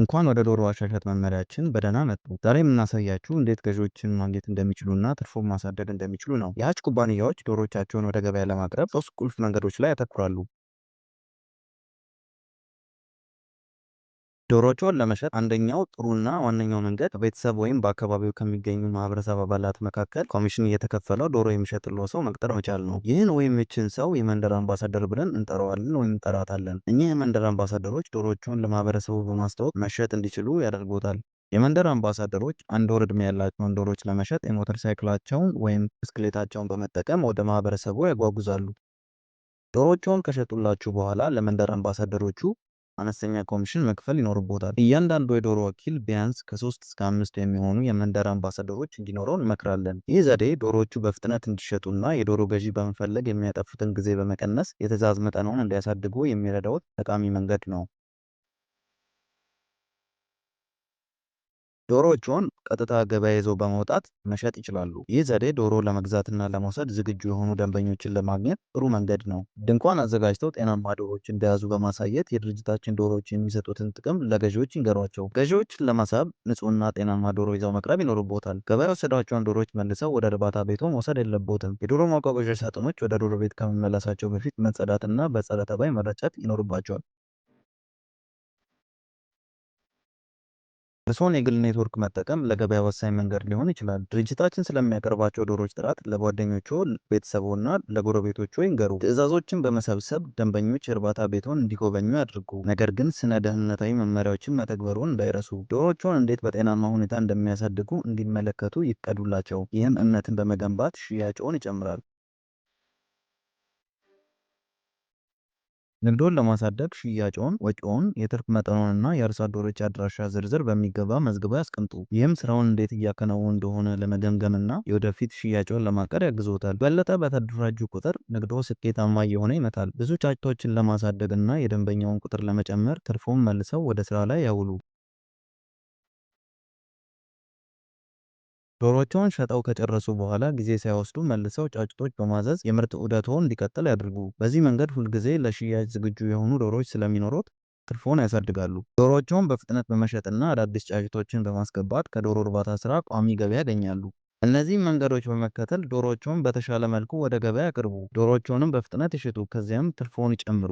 እንኳን ወደ ዶሮ አሻሻጥ መመሪያችን በደህና መጡ። ዛሬ የምናሳያችሁ እንዴት ገዢዎችን ማግኘት እንደሚችሉና ትርፎን ማሳደግ እንደሚችሉ ነው። የሀች ኩባንያዎች ዶሮቻቸውን ወደ ገበያ ለማቅረብ ሶስት ቁልፍ መንገዶች ላይ ያተኩራሉ። ዶሮዎችን ለመሸጥ አንደኛው ጥሩና ዋነኛው መንገድ በቤተሰብ ወይም በአካባቢው ከሚገኙ ማህበረሰብ አባላት መካከል ኮሚሽን እየተከፈለው ዶሮ የሚሸጥልዎ ሰው መቅጠር መቻል ነው። ይህን ወይም ይችን ሰው የመንደር አምባሳደር ብለን እንጠራዋለን ወይም እንጠራታለን። እኚህ የመንደር አምባሳደሮች ዶሮዎችን ለማህበረሰቡ በማስተዋወቅ መሸጥ እንዲችሉ ያደርጉታል። የመንደር አምባሳደሮች አንድ ወር ዕድሜ ያላቸውን ዶሮዎች ለመሸጥ የሞተር ሳይክላቸውን ወይም ብስክሌታቸውን በመጠቀም ወደ ማህበረሰቡ ያጓጉዛሉ። ዶሮዎችን ከሸጡላችሁ በኋላ ለመንደር አምባሳደሮቹ አነስተኛ ኮሚሽን መክፈል ይኖርቦታል። እያንዳንዱ የዶሮ ወኪል ቢያንስ ከ3 እስከ 5 የሚሆኑ የመንደር አምባሳደሮች እንዲኖረው እንመክራለን። ይህ ዘዴ ዶሮዎቹ በፍጥነት እንዲሸጡና የዶሮ ገዢ በመፈለግ የሚያጠፉትን ጊዜ በመቀነስ የትዕዛዝ መጠኑን እንዲያሳድጉ የሚረዳው ጠቃሚ መንገድ ነው። ዶሮዎችዎን ቀጥታ ገበያ ይዘው በመውጣት መሸጥ ይችላሉ። ይህ ዘዴ ዶሮ ለመግዛትና ለመውሰድ ዝግጁ የሆኑ ደንበኞችን ለማግኘት ጥሩ መንገድ ነው። ድንኳን አዘጋጅተው ጤናማ ዶሮዎች እንደያዙ በማሳየት የድርጅታችን ዶሮዎች የሚሰጡትን ጥቅም ለገዢዎች ይንገሯቸው። ገዢዎችን ለመሳብ ንጹህና ጤናማ ዶሮ ይዘው መቅረብ ይኖርቦታል። ገበያ የወሰዷቸውን ዶሮዎች መልሰው ወደ እርባታ ቤቶ መውሰድ የለቦትም። የዶሮ ማጓጓዣ ሳጥኖች ወደ ዶሮ ቤት ከመመለሳቸው በፊት መጸዳትና በጸረ ተባይ መረጨት ይኖርባቸዋል። የእርስዎን የግል ኔትወርክ መጠቀም ለገበያ ወሳኝ መንገድ ሊሆን ይችላል። ድርጅታችን ስለሚያቀርባቸው ዶሮዎች ጥራት ለጓደኞችዎ፣ ለቤተሰብዎ እና ለጎረቤቶችዎ ይንገሩ። ትዕዛዞችን በመሰብሰብ ደንበኞች የእርባታ ቤትዎን እንዲጎበኙ ያድርጉ። ነገር ግን ስነ ደህንነታዊ መመሪያዎችን መተግበርዎን እንዳይረሱ። ዶሮዎችዎን እንዴት በጤናማ ሁኔታ እንደሚያሳድጉ እንዲመለከቱ ይፍቀዱላቸው። ይህም እምነትን በመገንባት ሽያጭዎን ይጨምራል። ንግድዎን ለማሳደግ ሽያጭዎን፣ ወጪዎን፣ የትርፍ መጠንዎን እና የአርሶ አደሮች አድራሻ ዝርዝር በሚገባ መዝግበው ያስቀምጡ። ይህም ስራውን እንዴት እያከናወኑ እንደሆነ ለመገምገምና የወደፊት ሽያጭዎን ለማቀድ ያግዝዎታል። በለጠ በተደራጁ ቁጥር ንግድዎ ስኬታማ እየሆነ ይመጣል። ብዙ ጫጩቶችን ለማሳደግ እና የደንበኛውን ቁጥር ለመጨመር ትርፍዎን መልሰው ወደ ስራ ላይ ያውሉ። ዶሮዎችዎን ሸጠው ከጨረሱ በኋላ ጊዜ ሳይወስዱ መልሰው ጫጩቶች በማዘዝ የምርት ዑደትዎ እንዲቀጥል ያድርጉ። በዚህ መንገድ ሁልጊዜ ለሽያጭ ዝግጁ የሆኑ ዶሮዎች ስለሚኖርዎት ትርፍዎን ያሳድጋሉ። ዶሮዎችዎን በፍጥነት በመሸጥና አዳዲስ ጫጩቶችን በማስገባት ከዶሮ እርባታ ስራ ቋሚ ገቢ ያገኛሉ። እነዚህን መንገዶች በመከተል ዶሮዎችዎን በተሻለ መልኩ ወደ ገበያ ያቅርቡ። ዶሮዎችዎንም በፍጥነት ይሽጡ፣ ከዚያም ትርፍዎን ይጨምሩ።